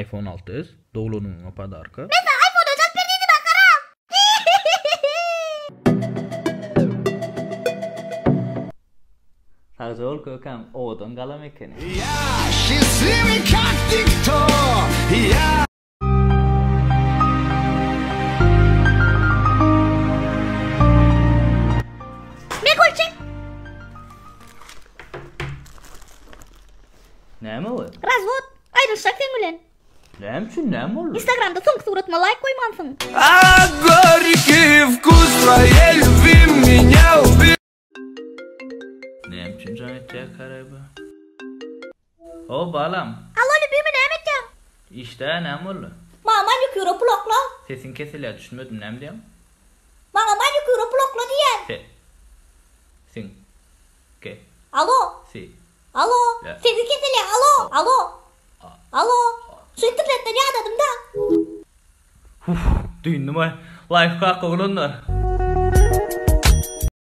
iPhone 6s doglan günüňe podarka. Men saňa iPhone 4 alyp ber diýdim-ä haram. Sagja bol kökäm owadan galam ekeni. Men gol çek. Näme bu? Razwod. Aýrylyşjak seň bilen. Näme üçin näme boldy? Instagramda soňky suratyma laýk goýmansyň. A горький вкус твоей любви меня убил. Näme üçin jaň etýär karaý bu? O balam. Alo lübimi näme etýäň? Işdä näme boldy? Maňa manikýura pul okla. Sesiň kesilýär düşünmedim näme diýýäň? Maňa manikýura pul okla diýýän. Se. Siň. Ke. Alo. Si. Alo. Le. Sesi kesilýär alo. Alo. A. Alo. Şu internetden ýadadym-da. Huh, dyndymaý. Laýfhak oglanlar.